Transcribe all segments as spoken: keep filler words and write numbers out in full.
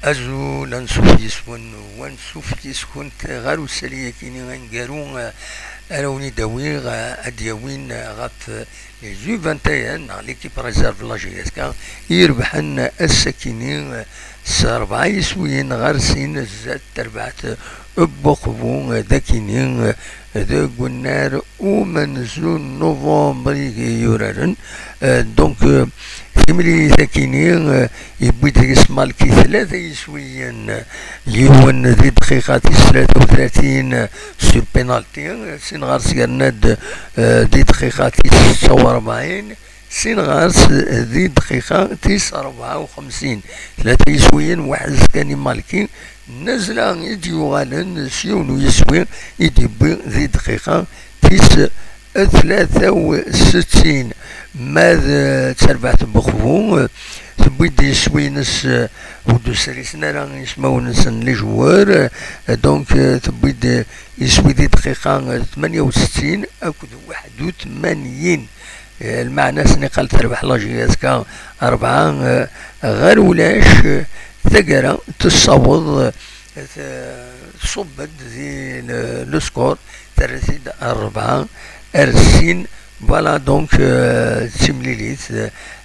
Azul, ansuf yes-wen u ansuf yes-kunt ɣer usali-agi-ni aneggaru, eh, ara wen-id-awiɣ, eh, ad d-yawin, eh, ɣef, eh, les U vingt et un neɣ l'équipe réserve n la J S K i irebḥen ass-agi-ni, eh, s rebɛa yiswiyen ɣer sin zdat terbaɛt n Buqbu, eh, dagi-ni, eh, deg unnar umenzu n novembre i yuraren. Eh, donc, eh, timlilit-agi-ni, eh, yewwi-d deg-s Malki tlata yiswiyen, eh, yiwen di dqiqa tis tlata u tlatin, eh, sur penalty, eh, sin ɣer-s yerna-d, eh, di dqiqa tis setta u rebɛin, sin ɣer-s, eh, di dqiqa tis rebɛa u xemsin. Tlata yiswiyen weḥd-s kan i Malki, Nnazla i d-yuɣalen s yiwen uyeswi i d-yewwi di dqiqa tis tlata u settin. Ma d tarbaɛt n Buqbu, tewwi-d iswi-ines, ur d-usrisen ara ismawen-nsen les joueurs, donc tewwi-d iswi di dqiqa tmanya u settin akked waḥed u tmanyin. Eh, lmeɛna s niqal terbeḥ la J S K rebɛa, eh, ɣer ulac, eh, taggara tessaweḍ, eh, t-, tṣubb-d di le, le score, terra-t-id rebɛa ar sin. Voilà, donc, eh, d timlilit,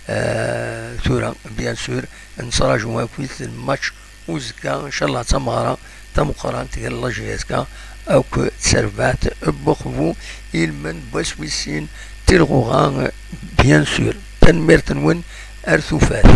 eh, tura, bien sûr, nettraǧu akkit lmatch uzekka, ncallah, d tameɣra tameqqrant gar la J S K akked terbaɛt n Buqbu, ilmend n wass wis sin, tilɣuɣa, bien sûr. Tanemmirt-nwen, ar tufat.